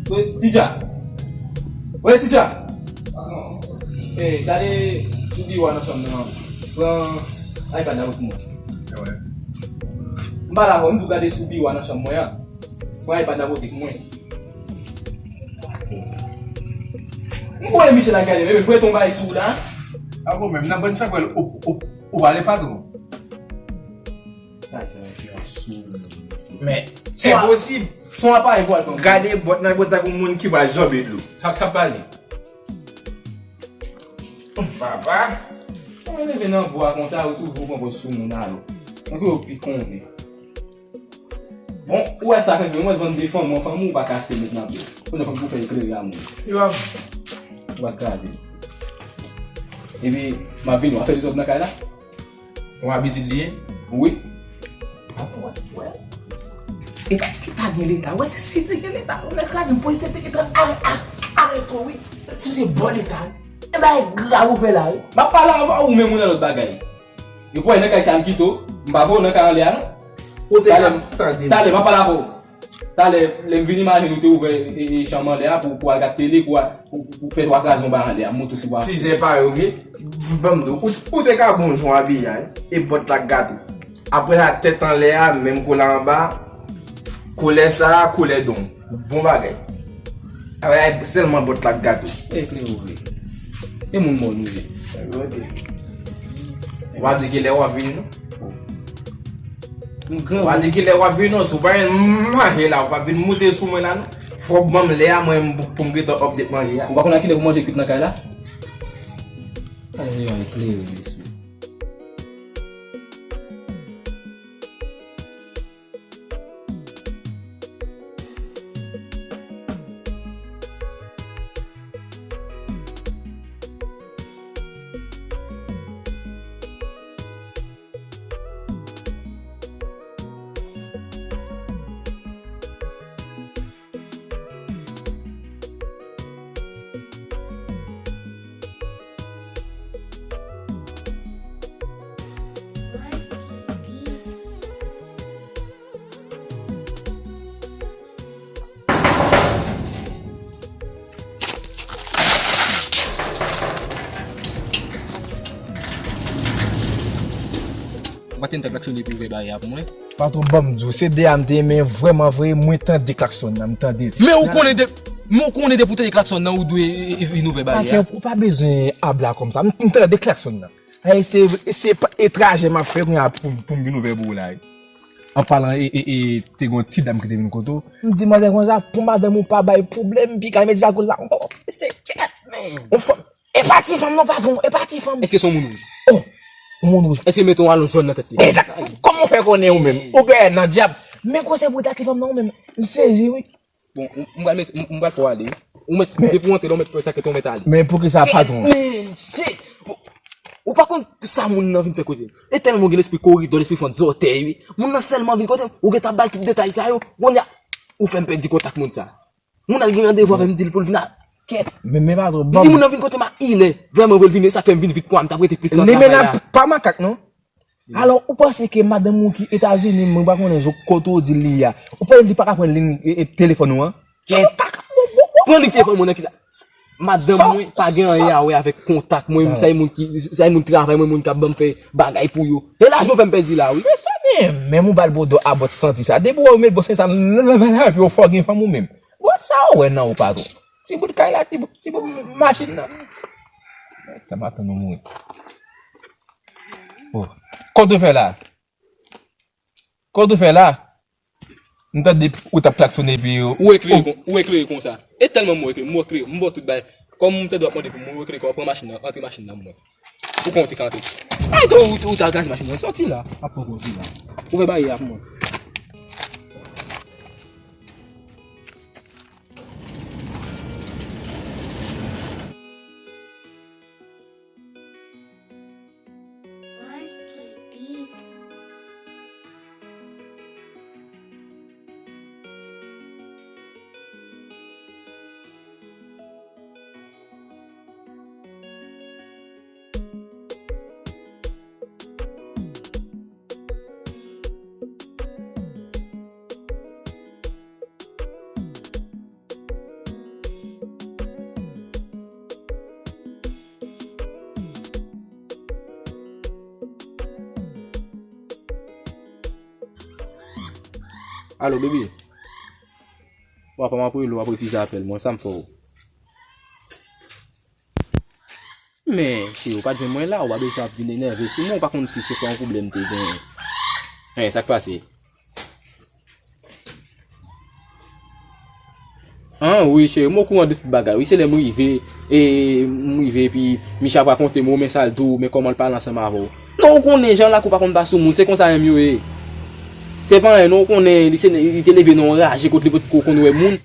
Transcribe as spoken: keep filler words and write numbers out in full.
Wi, Tidja. Wi, Tidja. Eh, gade sou biwo a nan chanm nan. Pran iPad la pou mwen. M pa la, m tou gade sou biwo a nan chanm mwen an. Pran iPad la pote pou mwen. M voye misye la gade, men voye ton bagay sou ou la. Ago menm, nan bann chanpwèl, ou, ou, ou pale patwon. Men, se enposib. Son aparèy pou al pran. Gade bòt nan bòt tankou moun ki pral janbe dlo. Sa, sa pale. Papa. Mwen leve nan bwa konsa, ou toujou pran pòz sou moun alò. Tankou yo pi konnen. Bon, ou wè sa fè byen, ou wè vann de fanm, fanm ou pa ka achte met nan pye. Ou nan fanm pou fè eklere a moun. Yo ap. Ou pa kraze. Epi, m ap vini, w ap fè dezòd nan kay la? Ou abitid li ye? Wi. Apa w ap wè? E pa eske pa gen leta? Wè se si te gen leta, ou nan kraze m polis te te gentan are, are, arete w, wi. Si w te bò leta, wi. E bagay grav ou fè la, wi. M ap pale avè w, ou menm ou nan lòt bagay. Yo kwè nan kay sa m kite w, m pa voye w nan kay anlè a non. Ou te ka tande. Talè, m ap pale avè w. Talè, lè m vin imajine ou te ouvè e, e, chanm anlè a pou, pou al gad tele, pou, pou, pou, pou pèt w a kraze yon bagay anlè a, m monte sou bwa. Ti zen pare, wi. Ban m di w, ou, ou te ka bon jan abiye a, e bòt la k gate w. Apre sa, tèt anlè a, menm koulè anba, koulè sa a, koulè don. Bon bagay. Avè sèlman bòt la k gate w. E klere vre. E moun mò nou ye. Ok. W a di kilè w ap vini non. M gran. W a di kilè w ap vini non. Si w pa vin manje la, w pa vin moute sou mwen la non. Fò w ban m lè a mwen pou m gentan update manje a. Ou pa konn a kilè pou manje kwit nan kay la? Ay, ay, klere, mesye. Ou pa te tande klaksonnen epi ouvè baryè a pou mwen? Patwon, ban m di w, se de a m te ye, men vrèman vre, mwen tande klaksonn nan, m tande. Men ou konnen de, men ou konnen depi w tande klaksonn nan, ou dwe, e, e, vin ouvè baryè a. Ou pa bezwen abla kòmsa. M, m tande klaksonn nan. Ay, se, se pa, e trajè m ap fè kounye a pou, pou m vin ouvè pou ou la, wi. An palan, e, e, e, te gen yon ti dam ki te vin kote w. M di manzè konsa, pou madanm ou pa bay pwoblèm, pi kal met zagoul la ankò. Se kèt, men. On fanm. E pa ti fanm non, patwon, e pa ti fanm. Èske se yon moun wouj? Oh, yon moun wouj. Èske l mete yon alonj jòn nan tèt li? Egzak. Kòman w fè konnen ou menm? Ou genyen nan dyab. Men gwosè bouda ti fanm nan ou menm. M sezi, wi. Bon, m, m pral met, m, m pral fè w ale, wi. Ou mèt, depi w antre la, ou mèt pè sa, kite w mèt ale. Men poukisa patwon? Men, shit! Ou pa konn sa moun nan vin fè kote m. E tèlman ou gen lespri koridò, lespri fon zòtèy, wi. Moun nan sèlman vin kote m, ou gentan ba l tout detay sa yo. Kounye a, ou fè m pèdi kontak moun sa. Moun nan gen randevou avè m, di l pou l vin a kèt. Men, men patwon, li di moun nan vin kote m a inè. Vrèman vre l vini, sa k fè m vin vit konsa, m t ap rete plis nan travay la. Limena pa makak non. Alò, ou panse ke madanm ou ki Etazini, mwen pa konnen jou kote w di l li ye a. Ou panse li pa ka pran liy, e, e, telefòn ou an? Kèt. Pran liy telefòn mwen nan kisa? Madanm mwen pa gen anyen a wè avèk kontak mwen, sa e moun ki, sa e moun travay mwen, moun k ap ban m fè bagay pou yo. E lajan w fè m pèdi la, wi. Men sa gen, menm ou ba l bodo a bòt santi sa. Depi w wè w met bòt santi sa, nan, nan, nan, nan, epi w fò gen fanm ou menm. Bon, sa w wè nan ou patwon? Ti bout kay la, ti bout, ti bout machin nan. Sa m atann ou mouri. Oh. Kòman w fè la? Kòman w fè la? M tande ou t ap klaksonnen epi ou eklere kon, ou eklere konsa. E tèlman m eklere, m eklere, m ba w tout bagay. Kòm m tande w ap mande pou mwen, ou eklere kò w pran machin nan, antre machin nan mwen. Ou konn ou te ka antre. Ay, ou, ou t al kraze machin nan, sòti la. Apa w sòti la? Ouvè baryè a pou mwen. Alo, baby. Wa pa m ap rele w, w ap refize apèl mwen, sa m fè w? Men, cheri, ou pa t jwenn mwen la, ou pa bezwen ap vin enève sou mwen, ou pa konn si se pa yon pwoblèm te genyen. Hen, sa k pase? An, wi, cheri, m okouran de tout bagay. Wi, se lè m rive, e, m rive, epi Micha ap rakonte m, men sa l di w, men kòman l pale ansanm avè w. Non, ou konnen, jan lakou pa konn pa sou moun, se konsa menm yo ye. Se pa anyen, non, ou konnen, li se, li te leve nan yon raje kote li potko konn wè moun.